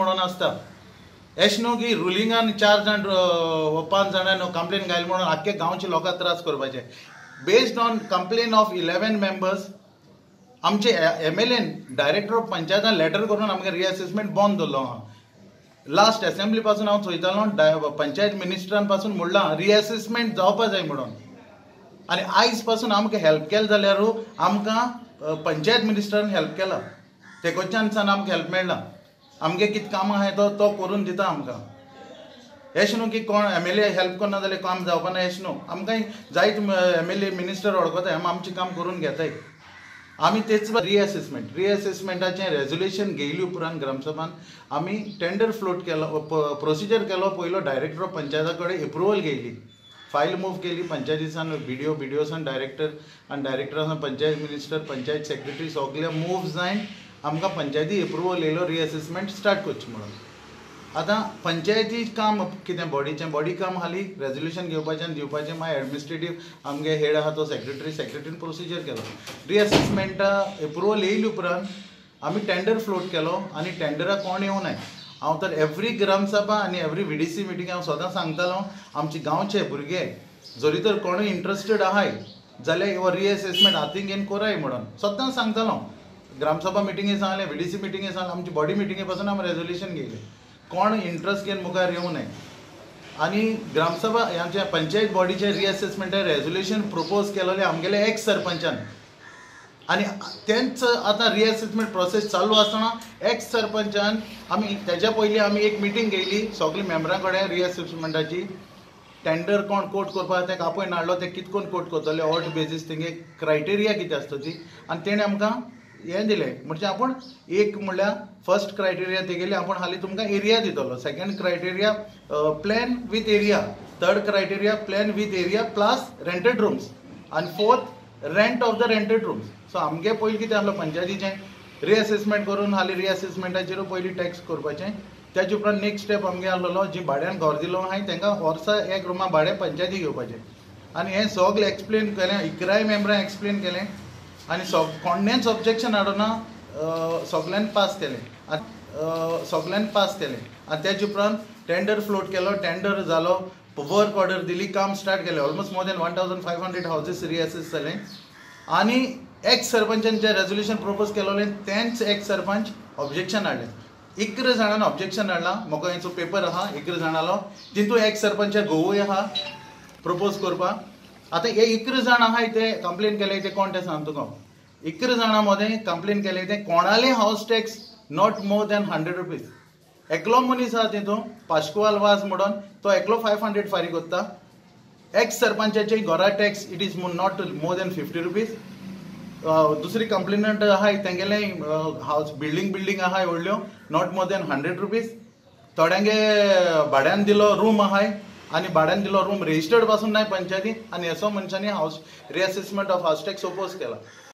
म्हणून आसता. एश न्हू की रुलिंगान चार जाण पांच जाणां कंप्लेन घायल म्हणून आख्खे गांवचे लोकांक त्रास करपाचे. Based on complain of 11 members आमचे एमएलएन डायरेक्टर ऑफ पंचायतान लेटर करून आमकां रिअसेसमेंट बंद दवरलो आहा. लास्ट एसेंब्ली पासून हांव चोयतालो, पंचायत मिनिस्टरान पासून म्हणलां रिअसेसमेंट जावपा जाय म्हणून. आनी आयज पासून आमकां हेल्प केलें जाल्यार आमकां पंचायत मिनिस्टरान हेल्प केला, तेकोच्यान सान आमकां हेल्प मेळ्ळा. आमगे कितें कामां आहाय तो तो करून दिता आमकां. एशें न्हू की कोण एमएलए हेल्प करना जाल्यार काम जावपाना, एशें न्हू. आमकां जायत एमएलए मिनिस्टर वळखताय, आमी आमचें काम करून घेताय. आमी तेच रिएसेसमेंट रिएसेसमेंटाचें रेजोल्युशन घेयली उपरांत ग्रामसभान आमी टेंडर फ्लोट केलो, प्रोसिजर केलो. पयलो डायरेक्टर ऑफ पंचायता कडेन एप्रुवल घेयली, फायल मूव केली पंचायतीसान बीडीओ, बीडीओसान डायरेक्टर आनी डायरेक्टरासान पंचायत मिनिस्टर, पंचायत सेक्रेटरी सगळे मूव जायन आमकां पंचायती एप्रुवल येयलो रिएसेसमेंट स्टार्ट करचें म्हणून. आतां पंचायती काम कितें बॉडीचें बॉडी काम हाली रेजोल्युशन घेवपाचें आनी दिवपाचें. मागीर एडमिनिस्ट्रेटीव आमगे हेड आहा तो सेक्रेटरी, सेक्रेटरीन प्रोसिजर केलो. रिएसेसमेंटा एप्रुवल येयली उपरांत आमी टेंडर फ्लोट केलो आनी टेंडराक कोण येवनाय. हांव तर एवरी ग्रामसभा आनी एवरी VDC meeting हांव सदां सांगतालो, आमचे गांवचे भुरगे जरी तर कोणूय इंट्रस्टेड आहाय जाल्यार हो रिएसेसमेंट हातीन घेवन कराय म्हणून सदां सांगतालो. ग्रामसभा मिटिंगे सांगलें, VDC मिटिंगे सांगलें, आमची बॉडी मिटिंगे पासून आमी रेजोल्युशन घेयलें. कोण इंट्रस्ट घेवन मुखार येवनाय. आनी ग्रामसभा आमच्या पंचायत बॉडीचें रिएसेसमेंटा रेजोल्युशन प्रपोज केलोलें आमगेले एक्स सरपंचान आनी तेंच आतां रिएसेसमेंट प्रोसेस चालू आसतना एक्स सरपंचान आमी तेज्या पयलीं आमी एक मिटींग घेयली सगळीं मेम्बरां कडेन रिएसेसमेंटाची. टेंडर कोण कोट करपाक तेका आपोवन हाडलो, ते कितें करून कोट करतले ऑट बेजीस तेंगे क्रायटेरिया कितें आसता ती. आनी तेणें आमकां हें दिलें, म्हणजे आपूण एक म्हणल्यार फर्स्ट क्रायटेरिया तेगेली आपूण हालीं तुमकां एरिया दितलो, second criteria plan with area, third criteria plan with area plus rented rooms आनी fourth rent of the rented rooms. So आमगे पयलीं कितें आसलो पंचायतीचें रिएसेसमेंट करून हालीं रिएसेसमेंटाचेर पयलीं टॅक्स करपाचें. तेजे उपरांत नेक्स्ट स्टेप आमगे आसलेलो जी भाड्यान घर दिलो आहाय तांकां वर्सा एक रुमा भाडें पंचायती घेवपाचें. आनी हें सगळें एक्सप्लेन केलें, 11 मेम्बरांक एक्सप्लेन केलें आनी कोणेंच ऑब्जेक्शन हाडूना, सगल्यांनी पास केलें, सगल्यांनी पास केलें. आनी तेजे उपरांत टेंडर फ्लोट केलो, टेंडर जालो, वर्क ऑर्डर दिली, काम स्टार्ट केलें. Almost more than 1500 houses reassess जालें. आनी एक्स सरपंचान जें रेजोल्युशन प्रपोज केलोलें तेंच एक्स सरपंच ऑब्जेक्शन हाडलें. 11 जाणांनी ऑब्जेक्शन हाडलां. म्हाका हेचो पेपर आहा 11 जाणांलो, तितून एक्स सरपंचा घोवूय आहा प्रपोज करपाक. आतां हे 11 जाण आहाय ते कंप्लेन केले ते कोण तें सांग तुका. 11 जाणां मदें कंप्लेन केले ते कोणाले house tax not more than 100 rupees. एकलो मनीस आहा तितून पाश्कुवाल वाज म्हणून तो एकलो 500 फारीक कोत्ता. एक्स सरपंचाचे घरा tax it is not more than 50 rupees. दुसरी कंप्लेनंट आहाय तेंगेले हावस बिल्डींग बिल्डींग आहाय व्हडल्यो not more than 100 rupees. थोड्यांगे भाड्यान दिलो रूम आहाय आनी भाड्यान दिलो रूम रजिस्टर्ड पासून नाय पंचायती. आनी असो मनशांनी house reassessment of house tax oppose केला.